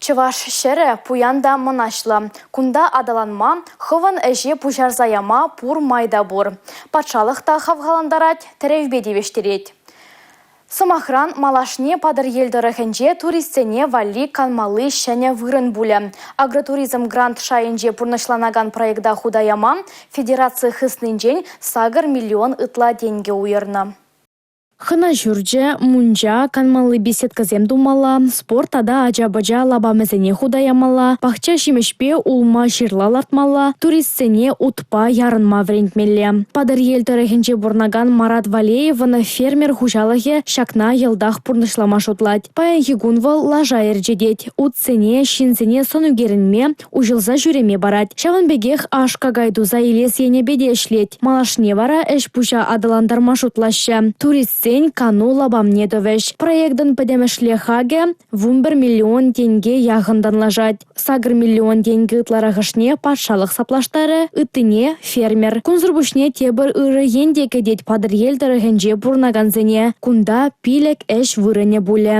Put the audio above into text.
Чӑваш ҫӗрӗ пуян та мӑнаҫлӑ. Кунта аталанма, хӑвӑн ӗҫе пуҫарса яма пур май та пур. Патшалӑх та хавхалантарать, тӗревпе тивӗҫтерет. Сӑмахран, малашне Патӑрьел тӑрӑхӗнче туристсене валли канмалли ҫӗнӗ вырӑн пулӗ. Агротуризм грант шайӗнче пурнӑҫланакан проекта хута яма федераци хыснинчен 8 миллион ытла тенкӗ уйӑрнӑ. Хӑна ҫурчӗ, мунча, канмалли беседкӑсем тумалла, спорт тата ача-пӑча лапамӗсене хута ямалла, пахча ҫимӗҫпе улма-ҫырла лартмалла, туристсене утпа ярӑнма вӗрентмелле. Патӑрьел тӑрӑхӗнче пурӑнакан Марат Валеевӑн фермер хуҫалӑхӗ ҫакна йӑлтах пурнӑҫлама шутлать. Паянхи кун вӑл лаша ӗрчетет, утсене, ҫынсене сӑн ӳкерӗнме, уҫӑлса ҫӳреме парать. Ҫавӑн пекех аш-какай туса илес енӗпе те ӗҫлет. Малашне вара ӗҫ-пуҫа аталантарма шутлаҫҫӗ. Туристсен кану лапамне тӑвӗҫ. Проектӑн пӗтӗмӗшле хакӗ 11 миллион тенке яхӑн танлашать. 8 миллион тенкӗ ытларахӑшне патшалӑх саплаштарӗ, ыттине – фермер. Кунсӑр пуҫне тепӗр ырӑ ен те кӗтет Патӑрьел тӑрӑхӗнче пурӑнакансене. Кунта 5 ӗҫ вырӑнӗ пулӗ.